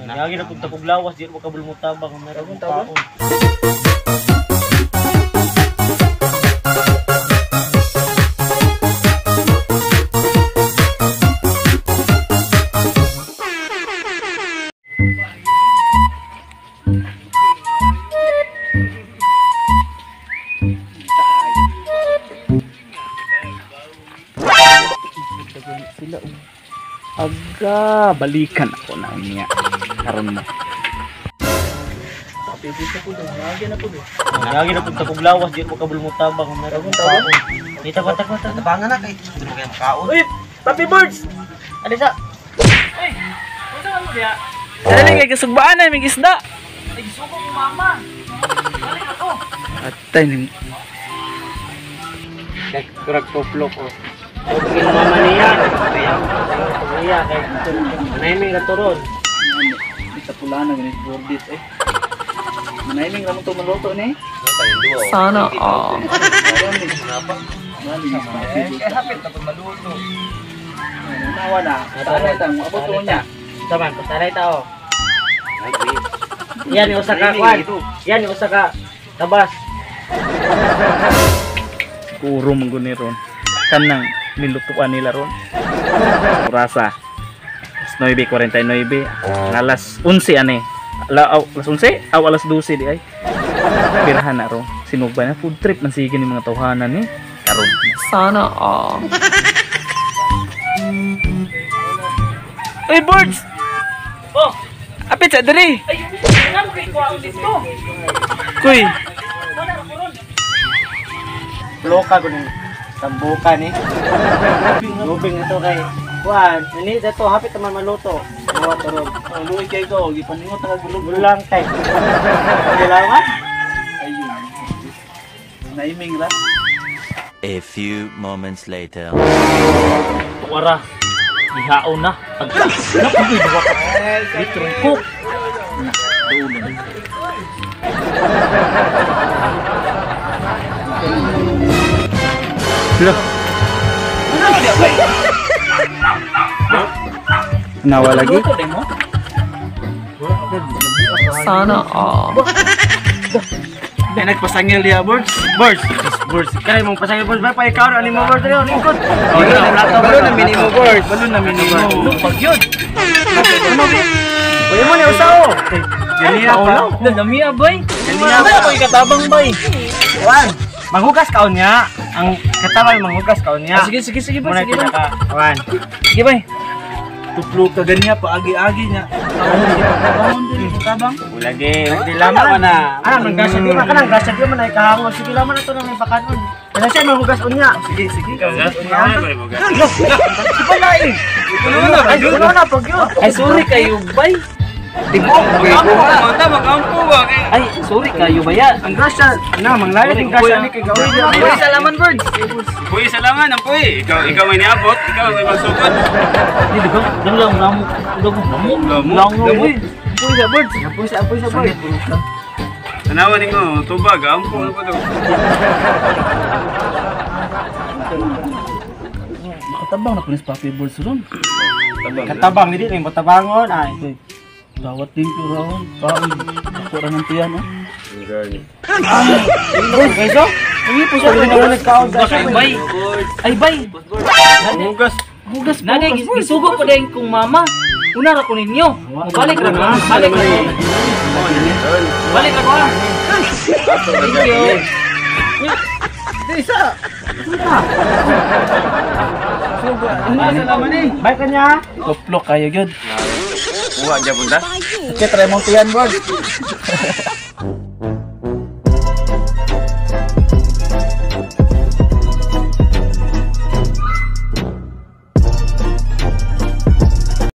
Lagi na punta kog lawas, di mo kabul mo tabang, meron tabang. Sila aga balikan ako na niya karon na. Lagi na punta kog lawas, di mo kabul mo tabang, meron tabang. Dito ko ta tabangan na kay di mo kay makaon. Uy, Papi Birds. Ano sa? Uy, unsa man mo diha? Dali kay kasugbaan na mig isda. Ay, gisugo ko mama. Balik ako. Atay ning kurag tuplok ko. Okay, mama niya. Niya kay manaymi ra turon. Sa pula na ganit bordit eh. Manaymi ra mo to maluto ni. Sana all. Kay hapit na pud maluto. Nawa na. Tanay tang abot ko niya. Saman, pasanay tao. Yan yung usa ka kwan. Yan yung usa ka tabas. Puro man guni ron. Kanang nilutuan nila ron. Orasa. 9:49. Alas 11 ane. Alas 11? Aw alas 12 di ay. Pirahan na ron. Sinugba na food trip man sige ni mga tawhanan ni. Karon. Sana all. Uy, birds! Oh, apit sa diri. Ay, ngano kay kuwaon dito? Kuy. Loka ko ni tambukan eh. Lubing na to kay kuan, ini dato hapit naman maluto. Mawa to ron. Oh, luoy kay ko, gipaningot ta kag gulog. Gulang kay. Gulangan? Ayun. Naiming ra. A few moments later. Tuara. Ihaon na. Napugoy duha ka. Litrong coke. Loh. Nawa lagi? Sana all. Ay, nagpasangil diya, birds. Birds. Birds. Kaya mong pasangil birds, bay pa ikaw ani mo birds diri lingkod. Balon na minimo, birds. Balon na minimo. Pag yun. Uy mo ni usaw. Ganiya pa. Ganiya bay. Ganiya pa koy katabang bay. Wan, manghugas kaon niya. Ang katabang manghugas kaon niya. Sige sige sige bay, sige. Wan. Sige bay. Tuplo ka ganiya pa agi-agi niya. Bangon din katabang. Lagi, di laman na. Ah, nang grasya di man kanang grasya di man ay kahangon. Sige laman ato nang ipakanon. Kasi siya manghugas unya. Sige sige. Di pa lain. Puno na pag yun. Ay sorry kayo bay. Tibok Magampo ba kay. Ay sorry kayo baya. Ang grasya na manglayot ang grasya ni kay gawin. Uy salaman birds. Puy salaman ang puy. Ikaw may niabot, ikaw may magsugod. Di ba? Lang lang ramo. Lang Lamo. Lamo. Uy sa birds. Apoy sa birds. Tanawa nimo tubag, ampo na pa to. Makatabang na kunis Papi Birds ron. Katabang dili ning batabangon ay. Dawat din ko raon. Kaon. Ako ra ng tiyan oh. Guys, oh. Hindi po siya nagkaon sa Ay bay. Ay bay. Hugas. Hugas. Nagay gisugo ko din kong mama. Una ra ko ninyo. Balik ra ko. Balik ra ko. Balik ra ko. Thank you. Salamat ni. Bye kanya. Tuplok kayo gyud. Kuha gyapon ta. Okay, try mong tiyan, birds.